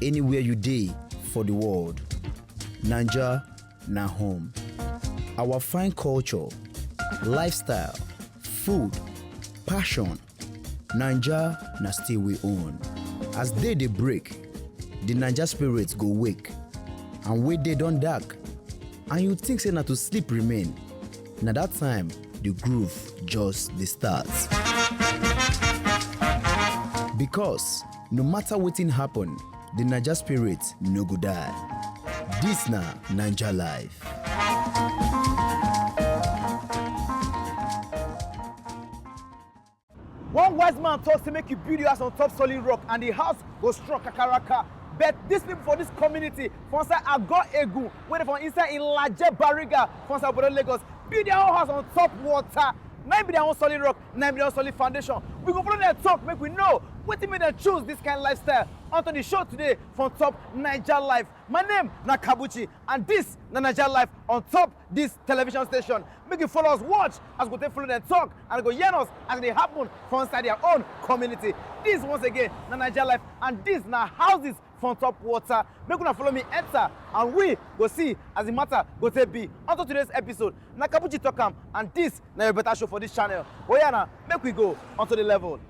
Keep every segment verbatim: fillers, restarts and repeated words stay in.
anywhere you dey for the world. Naija na home. Our fine culture, lifestyle, food, passion, Naija na still we own. As day dey break, the Naija spirit go wake. And wey day don dark, and you think say na to sleep remain, na that time the groove just dey start. Because no matter wetin happen, the Naija spirit no go die. This na Naija life. One wise man talk say make you build your house on top solid rock, and the house go strong kakaraka. But these people for this community, for inside Ago Egu, wey dey for inside Ilaje Bariga, for inside Obodo Lagos, build their own house on top water. Na im be their own solid rock, na im be their own solid foundation. We go follow dem talk, make we know wetin make dem choose this kind lifestyle. Onto the show today for top Naija Life. My name na Kabuchi, and this na Naija Life on top this television station. Make you follow us, watch as we go take follow dem talk, and go yarn us as e dey happen for inside their own community. This once again na Naija Life, and this na houses for top water. Make una follow me enter, and we go see as the matter go take be. Onto today's episode, na Kabuchi talk am, and this na your better show for this channel. Oya na, make we go onto the level.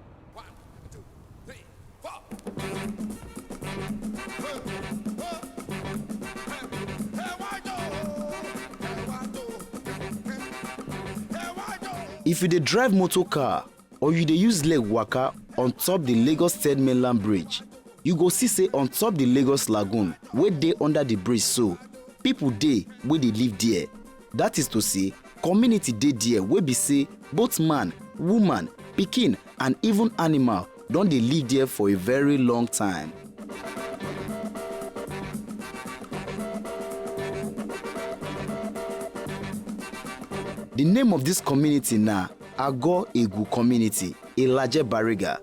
If you dey drive motor car or you dey use leg waka on top the Lagos Third Mainland Bridge, you go see say on top the Lagos Lagoon wey dey under the bridge so, people dey wey dey live there. That is to say, community dey there wey be say both man, woman, pikin and even animal don dey live there for a very long time. The name of this community na Ago Egu Community, Ilaje Bariga.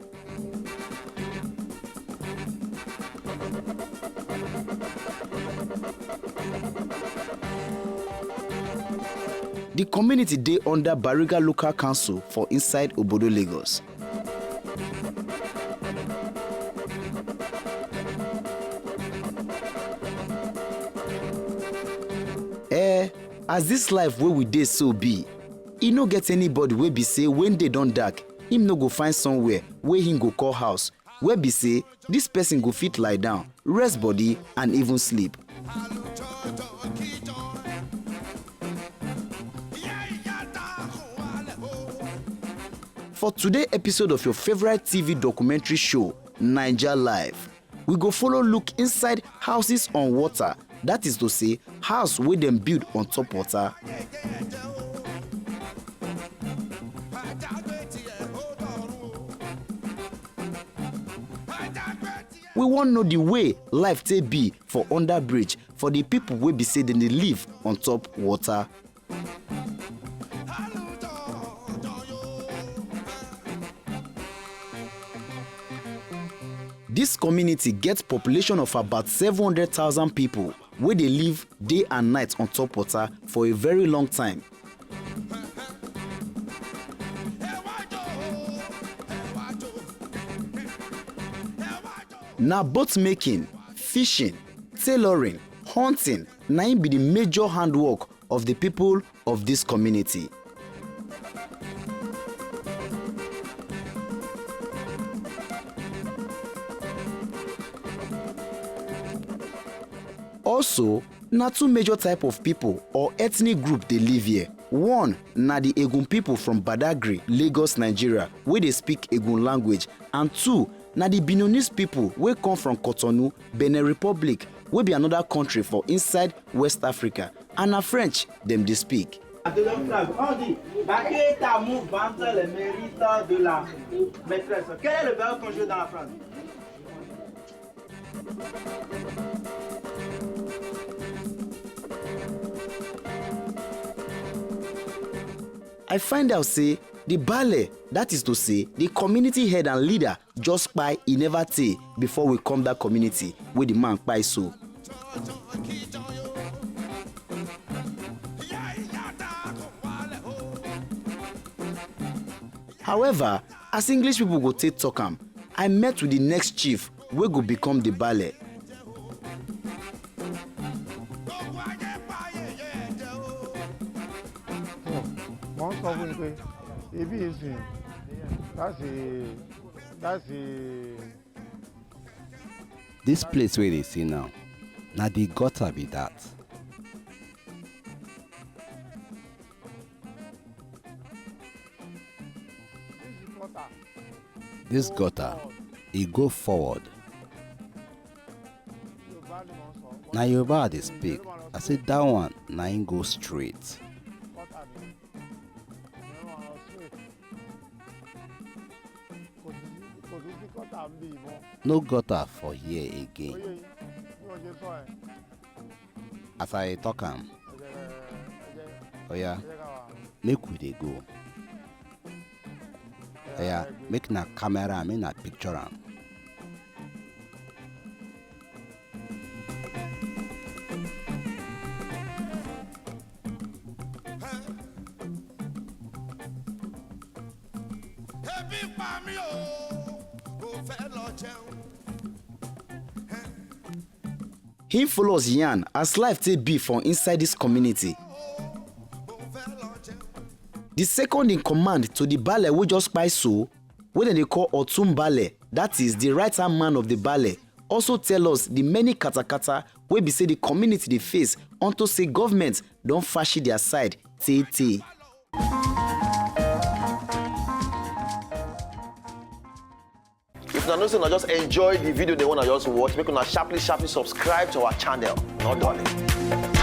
The community dey under Bariga Local Council for inside Obodo Lagos. Eh, as this life wey we dey so be, e no get anybody wey be say when day don dark, him no go find somewhere wey him go call house, wey be say this person go fit lie down, rest body and even sleep. For today episode of your favorite T V documentary show, Naija Life, we go follow look inside houses on water, that is to say, house wey dem build on top water. We wan know the way life take be for under bridge for the people wey be say dem dey live on top water. This community get population of about seven hundred thousand people wey dey live day and night on top water for a very long time. Na boat making, fishing, tailoring, hunting, na im be the major handwork of the people of this community. Also, na two major type of people or ethnic group dey live here. One na the Egun people from Badagry, Lagos, Nigeria, wey dey speak Egun language, and two na the Beninese people wey come from Cotonou, Benin Republic, wey be another country for inside West Africa, and na French dem dey speak. La deuxième phrase, quand on dit, Baketa move banza les mérites de la maîtresse. Quel est le verbe conjugué dans la phrase? I find out say the baale, that is to say the community head and leader, just kpai, e never tey before we come that community wey the man kpai so. However, as English people go take talk am, I met with the next chief wey go become the baale. Ọkùnrin pé ibi ìsìn, that's a, that's a This place wey you dey see now, na the gutter be that. This gutter, e go forward. Na Yoruba I dey speak. I say that one na im go straight. No gutter for here again. As I talk am, oya, make we dey go. Oya, make na camera am, make na picture am. He follow us yarn as life take be for inside this community. The second in command to the Baale wey just kpai so, wey dem dey call Otun Baale, that is the right hand man of the Baale, also tell us the many katakata wey be say the community dey face unto say government don fashi their side tey tey. If una know say una just enjoy the video dem wey una just watch, make una sharply sharply subscribe to our channel. No dulling.